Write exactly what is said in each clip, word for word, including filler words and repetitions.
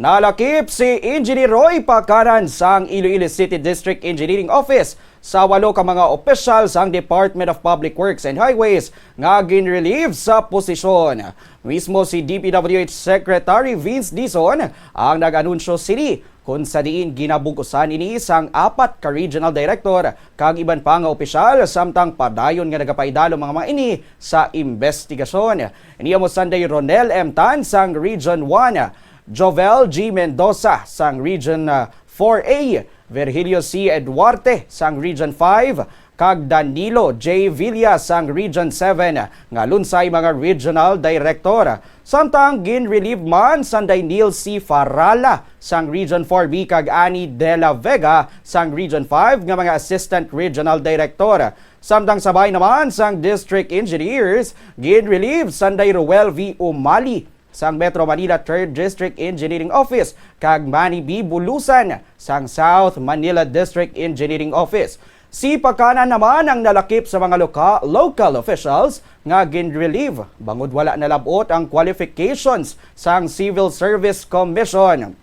Nalakip si Engineer Roy Pacanan sang Iloilo City District Engineering Office sa walo ka mga opisyal sang Department of Public Works and Highways nga ginrelieve sa posisyon. Mismo si D P W H Secretary Vince Dizon ang nag-anunsyo sini, kung sa diin ginabug-usan ini sang apat ka regional director kag iban pa nga opisyal, samtang padayon nga nagapaidalom ang mga ini sa investigasyon. Ini amo Sunday Ronel M. Tan sang Region one, Jovel G. Mendoza sang Region, ah, four A, Virgilio C. Eduarte sang Region five, kag Danilo J. Villa sang Region seven nga lunsay mga regional director. Samtang ginrelieve man Sunday Neil C. Farala sang Region four B kag Annie de la Vega sang Region five nga mga assistant regional director. Samtang sabay naman sang district engineers, ginrelieve Sunday Ruel V. Umali sang Metro Manila Third District Engineering Office kag Manny B. Bulusan sang South Manila District Engineering Office. Si Pacanan naman ang nalakip sa mga loka-, local officials nga ginrelieve bangod wala nalab-ot ang qualifications sang Civil Service Commission.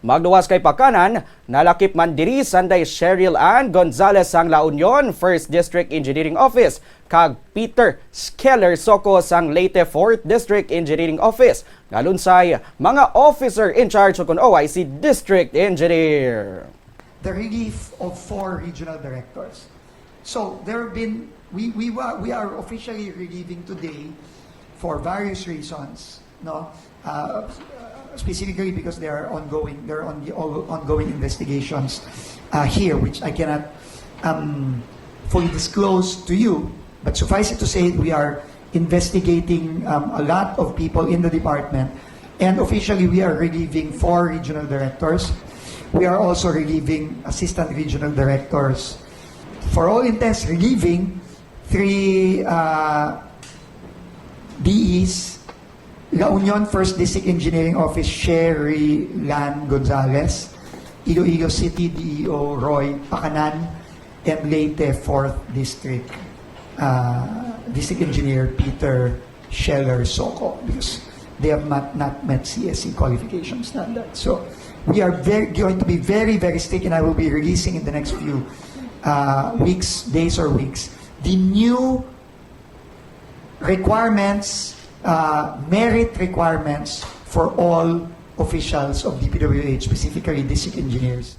Magluwas kay Pacanan, nalakip man diri Sunday Cheryl Ann Gonzalez sang La Union First District Engineering Office kag Peter Skeller Soco sang Leyte Fourth District Engineering Office nga lunsay mga officer in charge o kon O I C District Engineer. The relief of four regional directors. So there have been, we, we, wa- we are officially relieving today for various reasons, no? Uh, specifically because there are ongoing, there are on the o- ongoing investigations uh, here, which I cannot um, fully disclose to you. But suffice it to say, we are investigating um, a lot of people in the department, and officially we are relieving four regional directors. We are also relieving assistant regional directors. For all intents, relieving three uh, D Es: La Union First District Engineering Office Sherry Lan Gonzalez, Iloilo City D E O Roy Pacanan, and Leyte Fourth District uh, District Engineer Peter Scheller Soco, because they have not, not met C S E qualification standards. So we are very, going to be very, very strict, and I will be releasing in the next few uh, weeks, days or weeks, the new requirements, uh, merit requirements for all officials of D P W H, specifically district engineers.